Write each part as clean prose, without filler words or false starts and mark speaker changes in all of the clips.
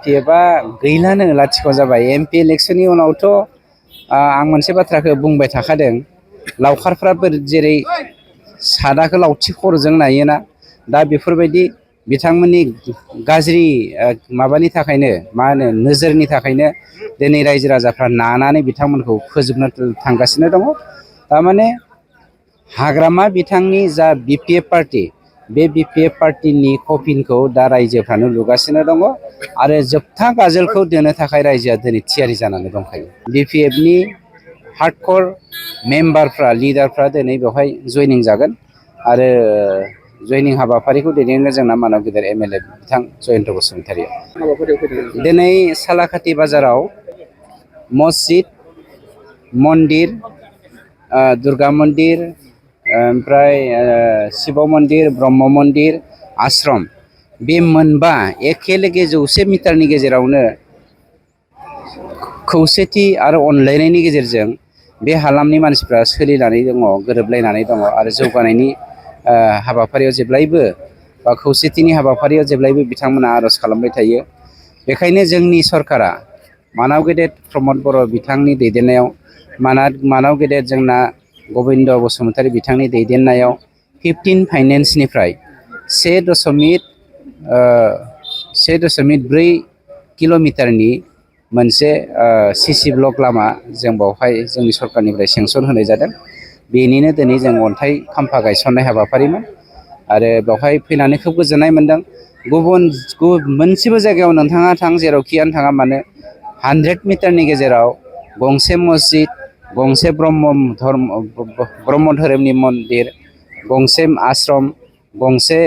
Speaker 1: बिपिएफआ गैलानो लाथिख' जाबाय। एमपि इलेक्शननि उनावथ' आं मोनसे बाथ्राखौ बुंबाय थाखादों, लावखारफ्रा जेरै सादाखौ लावथि खर'जों नायोना, दा बेफोरबायदि बिथांमोननि गाज्रि माबानि थाखायनो मा होनो नोजोरनि थाखायनो दिनै रायजो राजाफ्रा नानानै बिथांमोनखौ फोजोबनो थांगासिनो दङ। थारमाने हाग्रामा बिथांनि जा बिपिएफ पार्टी, बे बिपिएफ पार्टीनि कफिनखौ दा रायजोफ्रानो लुगासिनो दङ आरो जोबथा गाजोलखौ दोनो थाखाय रायजोआ दिनै थियारि जानानै दंखायो। बिपिएफनि हार्डकर मेम्बारफ्रा लिडारफ्रा दिनै बेवहाय जयनिं जागोन आरो जयनिं हाबाफारिखौ दैदेननो जोंना मानाव गेदेर एमएलए बिथां जयन्त बसुमतारिया दिनै सालाकाथि बाजाराव मसजिद, मन्दिर, दुर्गा मन्दिर, ओमफ्राय शिव मन्दिर, ब्रह्म मन्दिर, आश्रम, बे मोनबा एखेलेगे 100 मिटारनि गेजेरावनो खौसेथि आरो अनलायनायनि गेजेरजों बे हालामनि मानसिफ्रा सोलिनानै दङ, गोरोबलायनानै दङ आरो जौगानायनि हाबाफारियाव जेब्लायबो बा खौसेथिनि हाबाफारियाव जेब्लायबो बिथांमोना आर'ज खालामबाय थायो। बेखायनो जोंनि सरकारा मानाव गेदेर प्रमद बर' बिथांनि दैदेननायाव, मानाव गेदेर जोंना गबिन्द बसुमतारी बिथांनि दैदेननायाव 15 फाइनेन्सनिफ्राय 1.4 किल'मिटारनि मोनसे सिसि ब्लक लामा जों बावहाय जोंनि सरकारनिफ्राय सेंसन होनाय जादों। बेनिनो दिनै जों अन्थाइ खाम्फा गायसननाय हाबाफारिमोन आरो बेवहाय फैनानै खोब गोजोननाय मोन्दों। गुबुन मोनसेबो जायगायाव नोंथाङा थां, जेरावखियानो थाङा मानो 100 मिटारनि गेजेराव गंसे मसजिद, गंसे ब्रह्म धोरोमनि मन्दिर, गंसे आश्रम, गंसे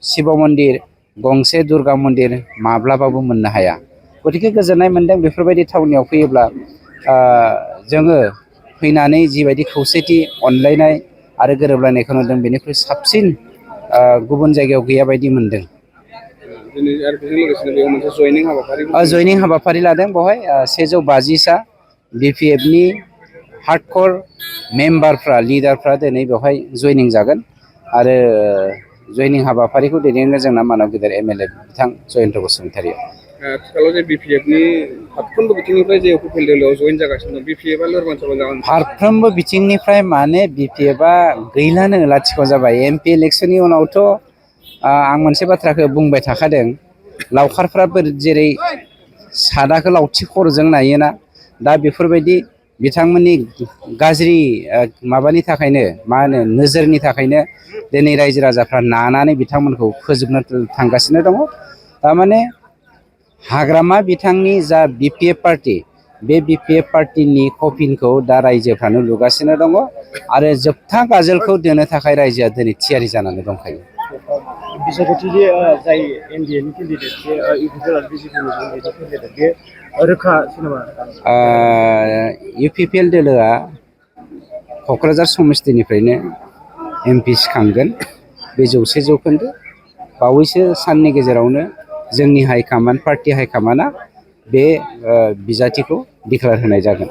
Speaker 1: शिव मन्दिर, गंसे दुर्गा मन्दिर माब्लाबाबो मोननो हाया। गतिके गोजोननाय मोन्दों बेफोरबायदि थावनियाव फैयोब्ला जोङो फैनानै जिबायदि खौसेथि, अनलायनाय आरो गोरोबलायनायखौ नुदों, बेनिख्रुइ साबसिन गुबुन जायगायाव गैया बायदि मोन्दों। जयनिं हाबाफारि लादों। बेवहाय 150सा बिपिएफनि हार्डकर मेम्बारफ्रा, लिडारफ्रा दिनै बेवहाय जयनिं जागोन आरो जयनिं हाबाफारिखौ दैदेननो जोंना मानाव गेदेर एमएलए बिथां जयन्त बसुमतारिया।
Speaker 2: आथिखालाव जे बिपिएफनि फारफ्रोमबो बिथिंनिफ्राय जे उकिल दोलोआव जयेन जागासिनो दं, बिपिएफआ लोरबां सोरबां जागोन?
Speaker 1: फारफ्रोमबो बिथिंनिफ्राय माने बिपिएफआ गैलानो लाथिख' जाबाय। एमपि इलेक्शननि उनावथ' आं मोनसे बाथ्राखौ बुंबाय थाखादों, लावखारफ्रा जेरै सादाखौ लावथि खर'जों नायोना, दा बेफोरबायदि बिथांमोननि गाज्रि माबानि थाखायनो मा होनो नोजोरनि थाखायनो दिनै रायजो राजाफ्रा नानानै बिथांमोनखौ फोजोबनो थांगासिनो दङ। थारमाने हाग्रामा बिथांनि जा बिपिएफ पार्टी, बे बिपिएफ पार्टीनि कफिनखौ दा रायजोफ्रानो लुगासिनो दङ आरो जोबथा गाजोलखौ दोनो थाखाय रायजोआ दिनै थियारि जानानै दंखायो।
Speaker 3: बिसायख'थिनि जाय एनडिएनि केन्डिडेट, बे इउपिपिएल आरो बिजेपिनि केन्डिडेट, बे रोखा सिनेमा
Speaker 1: इउपिपिएल दोलोआ क'क्राझार समस्तिनिफ्रायनो एमपि सिखांगोन, बे 100%। बावैसो साननि गेजेरावनो जोंनि हाइकमान्ड, पार्टी हाइकमान्डआ बे बिजाथिखौ डिक्लेयार होनाय जागोन।